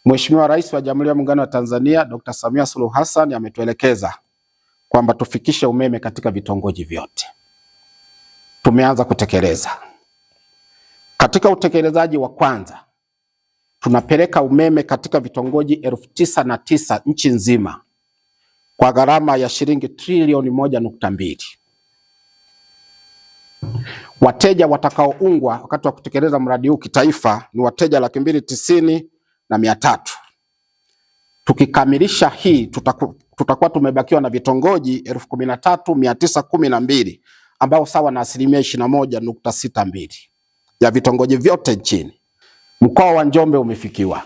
Mheshimiwa Rais wa Jamhuri ya Muungano wa Tanzania Dr. Samia Suluhu Hassan ametuelekeza kwamba tufikishe umeme katika vitongoji vyote. Tumeanza kutekeleza. Katika utekelezaji wa kwanza tunapeleka umeme katika vitongoji 9,009 nchi nzima kwa gharama ya shilingi trilioni 1.2. Wateja watakaoungwa wakati wa kutekeleza mradi huu kitaifa ni wateja 290,300. Tukikamilisha hii tutakuwa tumebakiwa na vitongoji 13,912 ambao sawa na 21.62% ya vitongoji vyote nchini. Mkoa wa Njombe umefikiwa.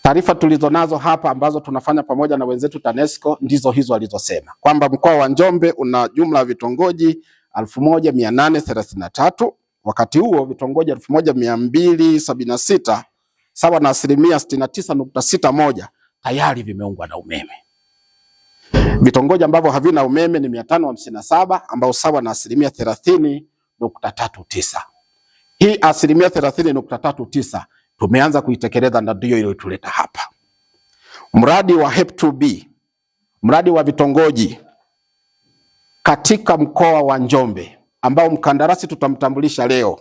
Taarifa tulizonazo hapa ambazo tunafanya pamoja na wenzetu TANESCO ndizo hizo alizosema kwamba mkoa wa Njombe una jumla ya vitongoji 1833, wakati huo vitongoji 1276 sawa na 69.61% tayari vimeungwa na umeme. Vitongoji ambavyo havina umeme ni 557 ambao sawa na 30.39%. Hii 30.39% tumeanza kuitekeleza na ndio iliyotuleta hapa. Mradi wa HEP2B, mradi wa vitongoji katika mkoa wa Njombe ambao mkandarasi tutamtambulisha leo,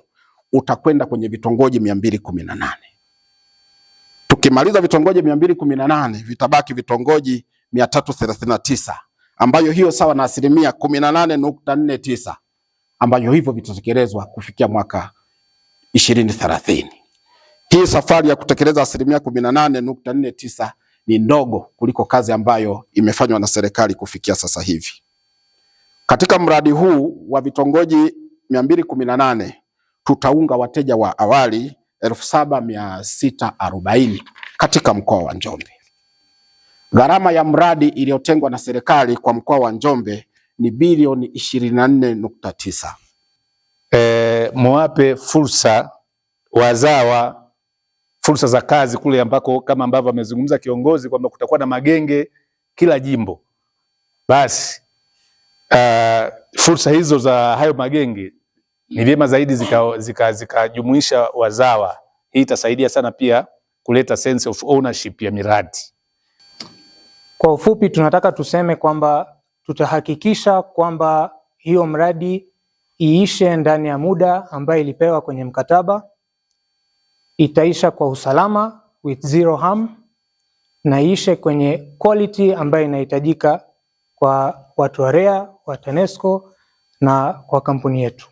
utakwenda kwenye vitongoji 218. Tukimaliza vitongoji 218 vitabaki vitongoji 339 ambayo hiyo sawa na 18.49% ambayo hivyo vitatekelezwa kufikia mwaka 2030. Hii safari ya kutekeleza 18.49% ni ndogo kuliko kazi ambayo imefanywa na serikali kufikia sasa hivi. Katika mradi huu wa vitongoji 218 tutaunga wateja wa awali 7640 katika mkoa wa Njombe. Gharama ya mradi iliyotengwa na serikali kwa mkoa wa Njombe ni bilioni 24.9. Muwape fursa wazawa, fursa za kazi kule ambako kama ambavyo amezungumza kiongozi kwamba kutakuwa na magenge kila jimbo, basi fursa hizo za hayo magenge ni vyema zaidi zikajumuisha zika wazawa. Hii itasaidia sana pia kuleta sense of ownership ya miradi. Kwa ufupi, tunataka tuseme kwamba tutahakikisha kwamba hiyo mradi iishe ndani ya muda ambayo ilipewa kwenye mkataba, itaisha kwa usalama with zero harm, na iishe kwenye quality ambayo inahitajika kwa watu wa REA, wa TANESCO na kwa kampuni yetu.